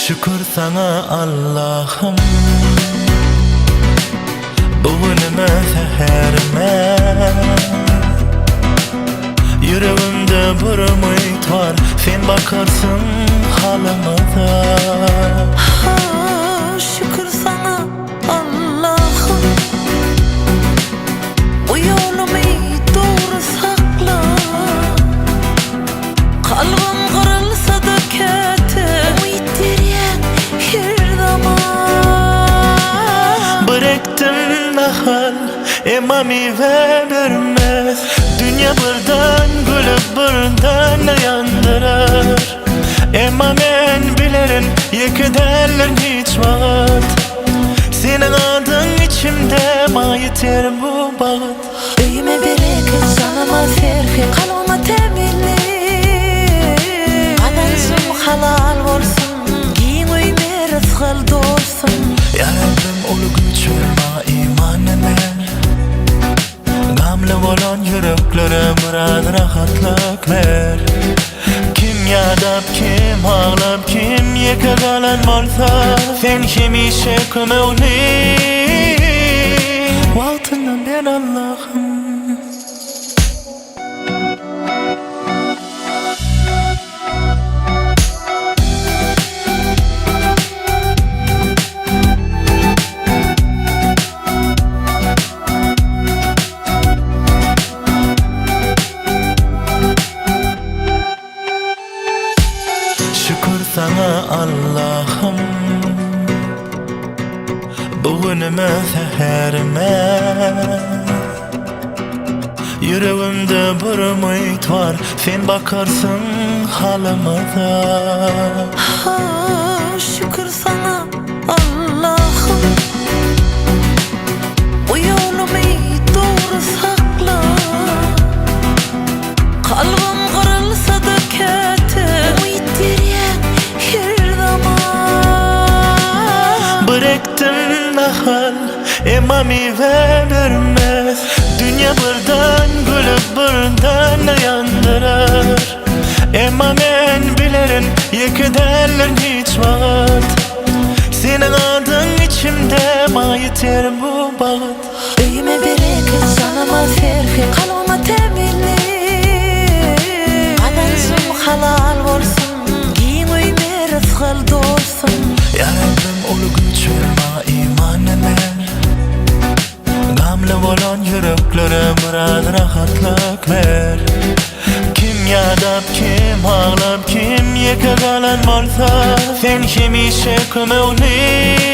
Şükür saňa Allahym Bu günüme säherime Ýüregimde bir umyt bar Sen bakarsyň halymyza. Ha, şükür saňa Allahym Bu ýolumy dogry sakla Kalbym gyrylsa-da käte Umyt berýäň her zaman. Bir ekdim nahal, emma miwe bermez Dünýe birden gülüp birden ýandyrar Emma men bilerin ýeke däldirin hiç wagt Seniň adyň içimde maňa ýeter bu bagt. Öýüme bereket, janyma serhet, kalbyma tämizlik. Gazanjym halal bolsun, giň öýüme rysgal dolsun. Ýa Rabbim uly güýç ber maňa iman ber. Gamly bolan ýüreklere biraz rahatlyk ber. Kim ýadap, kim aglap, kim ýeke galan bolsa, sen hemişe kömegini wagtynda ber Allahym. Şükür saňa Allahym Bu günüme säherime Ýüregimde bir umyt bar Sen bakarsyň halymyza. Ha, şükür saňa Allahym Bu ýolumy dogry sakla Kalbym gyrylsa-da käte Umyt berýäň her zaman. Bir ekdim nahal, emma miwe bermez Dünýe birden gülüp birden ýandyrar Emma men bilerin ýeke däldirin hiç wagt Seniň adyň içimde maňa ýeter bu bagt. Öýüme bereket, janyma serhet, kalbyma tämizlik. Gazanjym halal bolsun, giň öýüme rysgal dolsun. Ýa Rabbim uly güýç ber maňa iman ber. Gamly bolan ýüreklere biraz rahatlyk ber. Kim ýadap, kim aglap, kim ýeke galan bolsa, sen hemişe kömegini.